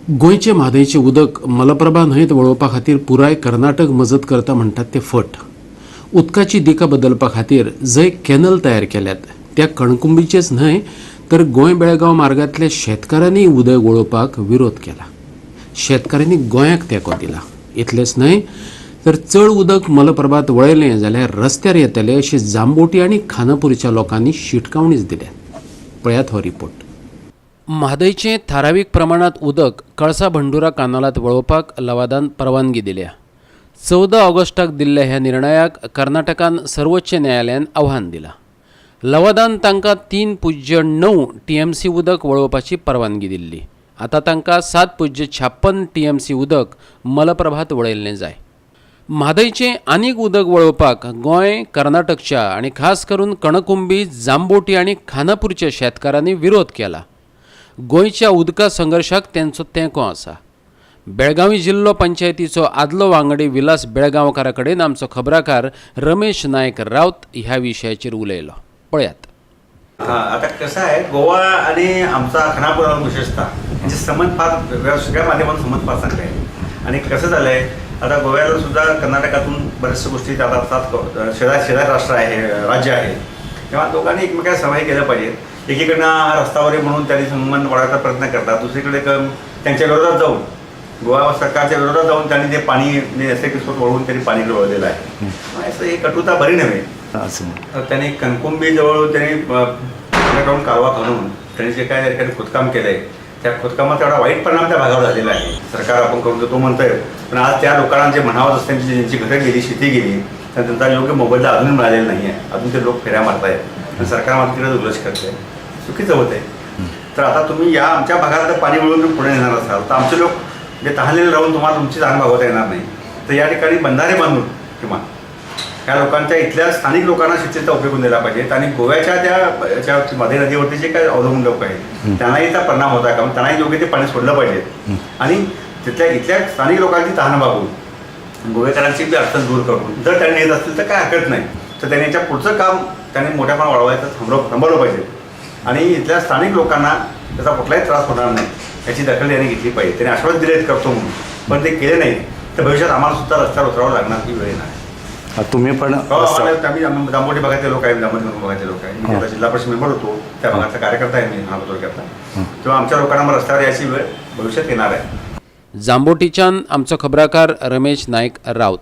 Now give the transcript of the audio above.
गोंयचे म्हादयचें उदक मलप्रभा न्हंयेंत वळोवपा खातीर पुराय कर्नाटक मजत करता म्हणटात ते फट. उदकाची दिका बदलपा खातीर जंय कॅनल तयार केल्यात त्या कणकुंबीचेच न्हय तर गोंय बेळगांव मार्गांतल्या शेतकारांनी उदक वळोवपाक विरोध केला. शेतकारांनी गोंयाक तेंको दिला. इतलेंच न्हय तर चड उदक मलप्रभात वळयलें जाल्यार रस्त्यार येतले अशी जांबोटी आनी खानापूरच्या लोकांनी शिटकावणीच दिल्या. पळयात हो रिपोर्ट. म्हादयचें थारावीक प्रमाणांत उदक कळसा भंडुरा कानालांत वळोवपाक लवादान परवानगी दिल्या. 14 ऑगस्टाक दिल्ल्या ह्या निर्णयाक कर्नाटकान सर्वोच्च न्यायालयान आव्हान दिलां. लवादान तांकां 3.9 टीएमसी उदक वळोवपाची परवानगी दिल्ली. आतां तांकां 7.56 टीएमसी उदक मलप्रभात वळयल्लें जाय. म्हादयचें आनीक उदक वळोवपाक गोंय, कर्नाटकच्या आनी खास करून कणकुंबी, जांबोटी आनी खानापूरच्या शेतकारांनी विरोध केला. गोंयच्या उदका संघर्शाक तेंचो तेंको आसा. बेळगांवी जिल्लो पंचायतीचो आदलो वांगडी विलास बेळगांवकारा कडेन आमचो खबराकार रमेश नायक रावत ह्या विशयाचेर उलयलो. पळयात. हा, आता कसं आहे, गोवा आणि आमचा खानापूर विशेषतः यांचे संबंध फार सगळ्या माध्यमातून संबंध फार चांगले आहे. आणि कसं झालं आहे, आता गोव्याला सुद्धा कर्नाटकातून बऱ्याचशा गोष्टी जातात असतात. शेजार शेजार राष्ट्र आहे, राज्य आहे, तेव्हा दोघांनी एकमेकांना सहकार्य केलं पाहिजे. एकीकडनं हा रस्त्यावर आहे म्हणून त्यांनी संबंध वाढवायचा प्रयत्न करतात, दुसरीकडे त्यांच्या विरोधात जाऊन, गोवा सरकारच्या विरोधात जाऊन त्यांनी ते पाणी नैसर्गिक स्रोत वळवून त्यांनी पाणी वळवलेलं आहे. मग असं ही कटुता बरी नव्हे. असं. तर त्यांनी कणकुंबीजवळ त्यांनी अंडरग्राऊंड कारवा खणून त्यांनी जे काय त्या ठिकाणी खोदकाम केलं आहे, त्या खोदकामाचा एवढा वाईट परिणाम त्या भागावर झालेला आहे. सरकार आपण करून देतो म्हणतोय, पण आज त्या लोकांना जे म्हणावं असतं, त्यांची ज्यांची घरं गेली, शेती गेली, तर त्यांचा योग्य मोबदला अजून मिळालेला नाही आहे. अजून ते लोक फेऱ्या मारतायत आणि सरकार मात्र तिकडे दुर्लक्ष करते. चुकीचं होतं आहे. तर आता तुम्ही या आमच्या भागात जर पाणी वळवून तुम्ही पुढे नेणार असाल तर आमचे लोक जे तहानलेले राहून तुम्हाला तुमची तहान भागवता येणार नाही. तर या ठिकाणी बंधारे बांधून किंवा ह्या लोकांच्या इथल्या स्थानिक लोकांना शेतीचा उपयोग होऊन दिला पाहिजे. आणि गोव्याच्या त्या याच्या म्हादई नदीवरती जे काही अवलंबून लोक आहेत त्यांनाही त्याचा परिणाम होता का, त्यांनाही योग्य ते पाणी सोडलं पाहिजे आणि तिथल्या इथल्या स्थानिक लोकांची तहान भागवून गोवेकरांची बी अडचण दूर करून जर त्यांनी येत असतील तर काय हरकत नाही. तर त्यांनी याच्या पुढचं काम त्यांनी मोठ्या प्रमाणात वाढवायचं थांबवलं पाहिजे आणि इथल्या स्थानिक लोकांना त्याचा कुठलाही त्रास होणार नाही याची दखल त्यांनी घेतली पाहिजे. त्यांनी आश्वासन दिलेत करतो म्हणून, पण ते केले नाही तर भविष्यात आम्हाला सुद्धा रस्त्यावर उतरावं लागणार ही वेळ येणार आहे. तुम्ही पण हो, आम्ही आम्ही जांभोटी भागातले लोक आहे, जांभोटी भागातले लोक आहे. मी त्याचा जिल्हा परिषद मेंबर होतो, त्या भागाचा कार्यकर्ता आहे मी खानापूर तालुक्यातला. तेव्हा आमच्या लोकांना मग रस्त्यावर याची वेळ भविष्यात येणार आहे. जांबोटीच्यान आमचो खबराकार रमेश नायक रावत.